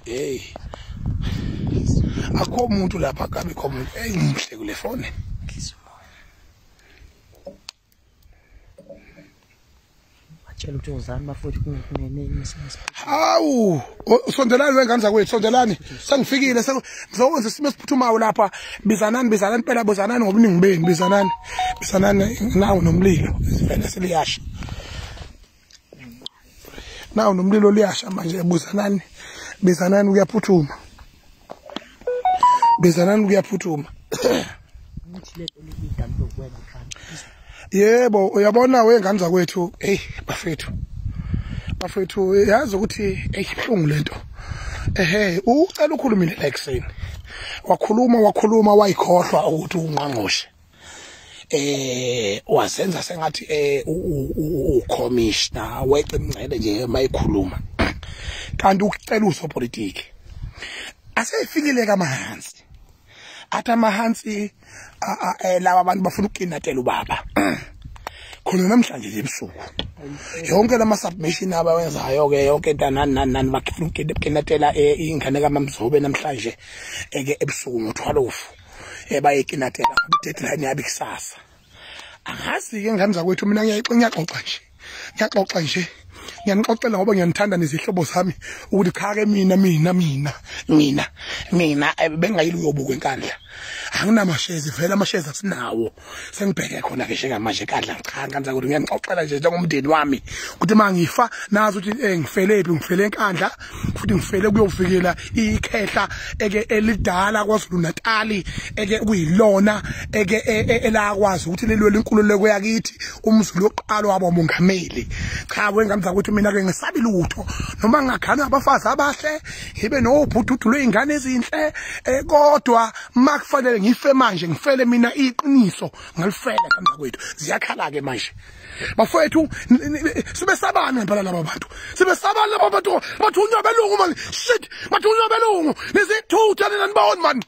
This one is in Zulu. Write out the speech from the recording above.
Hey, akho umuntu lapha, akabikho umuntu. Hey, ngihle kule phone. Batshela ukuthi uzami bafowethu kunenye. Hawu, sondelani wengane zakwethu, sondelani. Sengifikile, ngizokwenza isimo esiphuthumayo lapha. Bizanani, bizanani phela, bizanani ngobuningi benu, bizanani. Bizanani nawo nomlilo, vele seliyasha. Nawo nomlilo liyasha manje, buzanani. Bizanani kuyaphuthuma. Bizanani kuyaphuthuma. Yebo, uyabona wengane zakwethu, hey bafethu. Bafethu yazi ukuthi hey ibuhlungu lento. Ehe, ucela ukhulumile la ekseni. Wakhuluma wayikhohlwa ukuthi ungqongqoshe. Wasenza sengathi ucommissioner weqe imncele nje mayikhuluma. Kanti ukucela usopolitiki. Asefikile kaMahansi. Athi amahansi laba abantu bafuna ukukinatela ubaba. Khona namhlanje nje ebusuku. Yonke lama submission abawenzayo ke yonke into nani bafuna ukukinatela ingane kaMamzobe namhlanje eke ebusuku ngo12. Bayekinatela deadline yabi kusasa. Angazi ke ngane zakwethu, mina ngiyaxoxa nje. Ngiyaxoxa nje. Ngiyanixoxela ngoba ngiyanithanda nezihlobo zami ukuthi cha ke mina bengayile uyobuka enkandla. Anginamashezi vele, amashezi asinawo. Sengibheke khona ke njengamanje enkandla. Cha ngane zakwethu, ngiyanixoxela nje njengomndeni wami ukuthi mangifa nazi ukuthi ngifele phi, ngifele enkandla futhi ngifele kuyovikela ikhehla eke elidala kwaZulu Natal eke kuyilona eke elakwazi ukuthi lelwele inkululeko yakithi, umZulu oqala wabo mongameli. Cha wengane zakwethu, mina ke ngisabi lutho noma ngakhana abafazi abahle ngibe nobhududu lweingane ezinhle, kodwa makufanele ngife manje ngifele mina iqiniso, ngalifela ngane zakwethu. Ziyakhala ke manje bafowethu, sibe sabani ngempela laba bantu, sibe sabani laba bantu bathunywa belungu man, shit, bathunywa belungu, nizithutha nina niboni man.